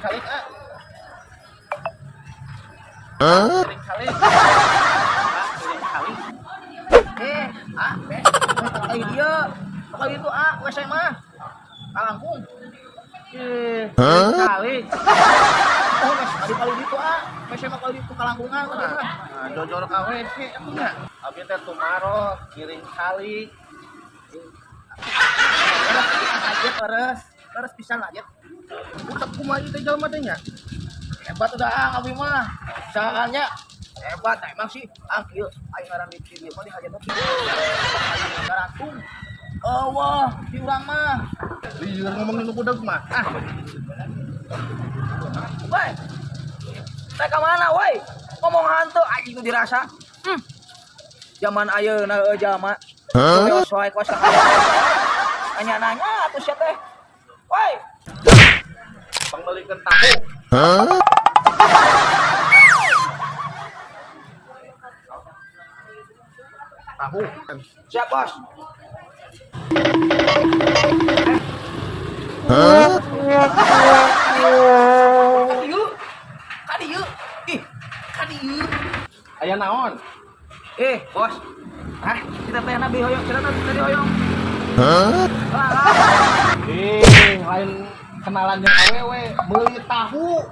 Calik, ah. Kiring calik. Ah, kiring calik. Eh, ah, eh, kali dia. Kali itu ah, WC mah. Kalangkung. Eh, kiring calik. Oh, WC kali kali itu ah. WC mah kali itu kalangkungan tadi mah. Nah, jojor ka WC atuh nya. Abi teh tumaros, kiring calik. Leres aja leres. Leres pisan aja. Utak kumaha ieu teh jalma teh nya? Hebat udah ah abi mah. Misalnya hebat nah, emang sih ah kieu aing ngaran di dieu mah di hajat teh. Garantung. Oh, wah, di urang mah. Lieur ngomongin nu budak mah. Ah, Woi. Teh ka mana, woi? Ngomong hantu anjing nu dirasa. Zaman ayeuna eueuh jalma. Huh? Soe kos nanya-nanya atuh sia teh. Woi, pangmeulikeun tahu. Tahu. Siap, Bos. Kadieu. Kadieu. Ih, kadieu. Aya naon? Eh, Bos. Hah, kita teh nabi hoyong, kita teh tadi hoyong. Hah? Eh, lain kenalan jeung awewe, meuli tahu.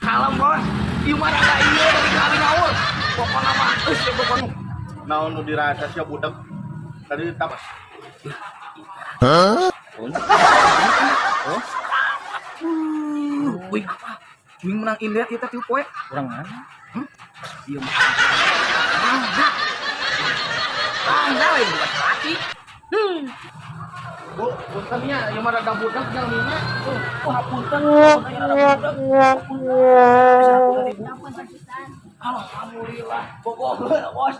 Kalem, Bos. Ieu mah rada ieu dari kami nyaur. Pokona mah geus ya pokona. Naon nu dirasa sia budak? Tadi ditambah. Oh, Wing apa? Wing menang India kita tiup poe. kurang mana? Ieu mah. Bangga. Bangga lain bukan laki. Bu, punten nya, ieu mah rada budak jalmina. Oh, hapunten. Hapunten rada budak. Hapunten. Bisa hapunten, Ibu. Alhamdulillah. Bogoheun, Bos.